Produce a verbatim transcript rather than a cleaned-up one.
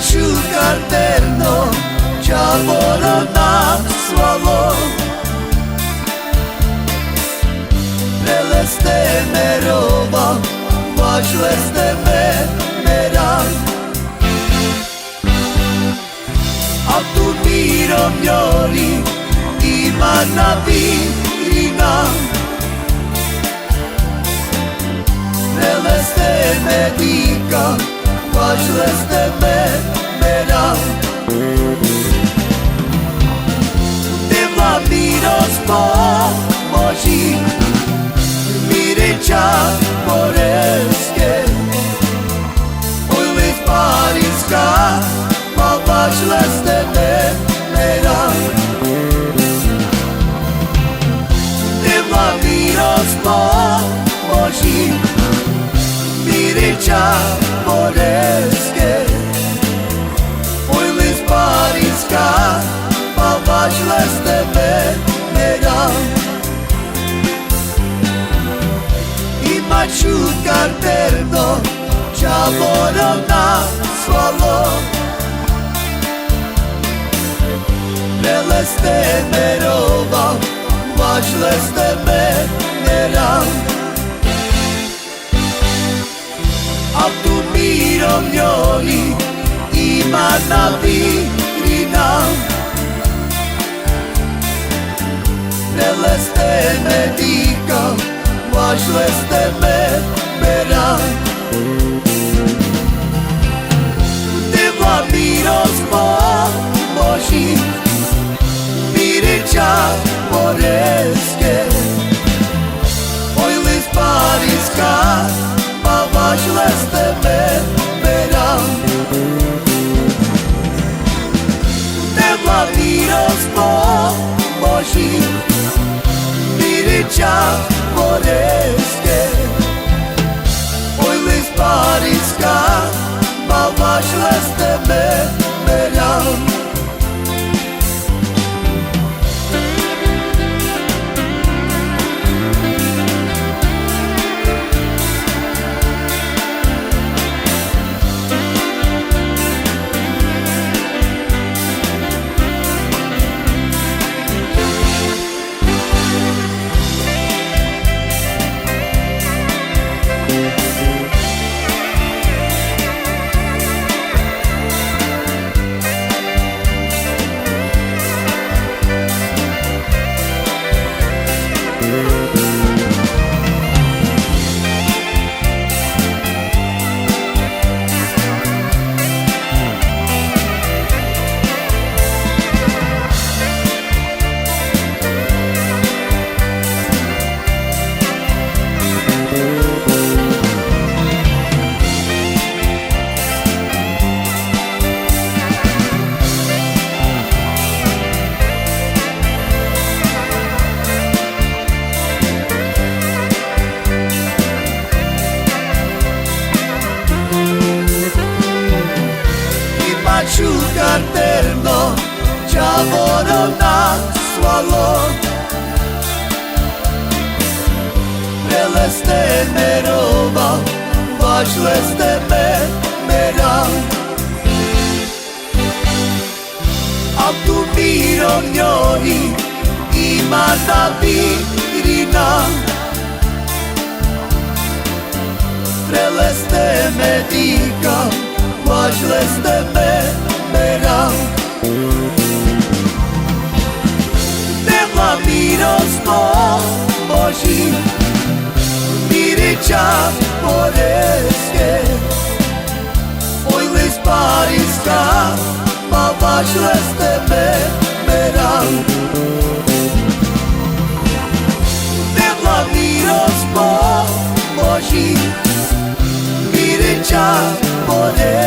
Šukar terno čhavoro nasvalo, pre leste me rova, vaš leste me mera. A tu miro mljori, i ma na birina. Pre leste me dika, vaš leste me mera. Devla miro s pomoži, miri čhaboreske. Ujlis pariska, ma vaš leste me mera. Devla miro s pomoži, miri čhaboreske. Ujlis pariska, ma vaš leste me mera. I ma šukar terno čhavoro nasvalo, pre leste me rova, vaš leste me mera. A tu miro mljori, i ma na birina. Pre leste me dika, vaš leste me mera. Devla miro s pomoži, miri čhaboreske. Ujlis pariska, ma vaš leste me mera. Devla miro s pomoži, miri čhaboreske. Ujlis pariska, ma vaš leste me mera. I ma šukar terno čhavoro nasvalo, pre leste me rova, vaš leste me mera. A tu miro mljori, i ma na birina. Pre leste me dika, vaš leste me mera. Devla miro s pomoži, miri čhaboreske. Ujlis pariska, ma vaš leste me mera. Devla miro s pomoži, miri čhaboreske.